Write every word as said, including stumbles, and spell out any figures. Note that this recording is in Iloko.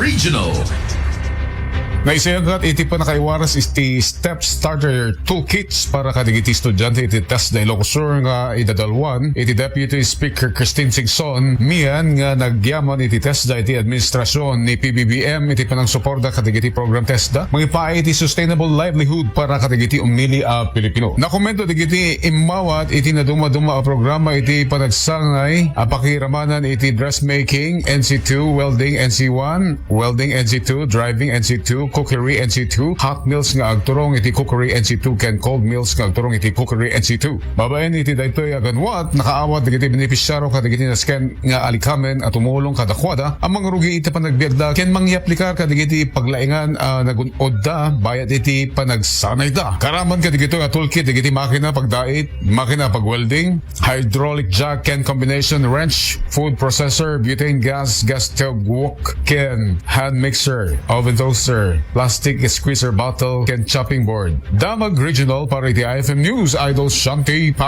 Regional. Naisayangkat iti pannakaiwaras iti Step Starter Toolkits para kadagiti estudiante iti TESDA Ilocos Sur nga idadalwan iti Deputy Speaker Christine Singson, mian nga nagyaman iti TESDA iti administrasyon ni P B B M iti panangsuporta kadagiti program TESDA, mangipaay iti sustainable livelihood para kadagiti umili a Pilipino. Nakomento dagiti immawat iti nadumaduma a programa iti panagsangay a pakiramanan iti dressmaking, N C two, welding, N C one, welding, N C two, driving, N C two, cookery, N C two, hot meals nga agturong iti cookery, N C two, ken cold meals nga agturong iti cookery, N C two. Babaen iti daytoy a ganwat, nakaawat dagiti benepisyaro kadagiti nasken nga alikamen a tumulong kadakuada a mangrugi iti panagbiagda ken mangyaplikar kadagiti paglaingan a nagun-odda bayat iti panagsanayda. Karaman kadagitoy a toolkit dagiti makina pagdait, makina pagwelding, hydraulic jack ken combination wrench, food processor, butane gas, gas stove wok, ken hand mixer, oven toaster, plastic squeezer bottle, ken chopping board. Damag Regional para iti I F M News, Idol Shanti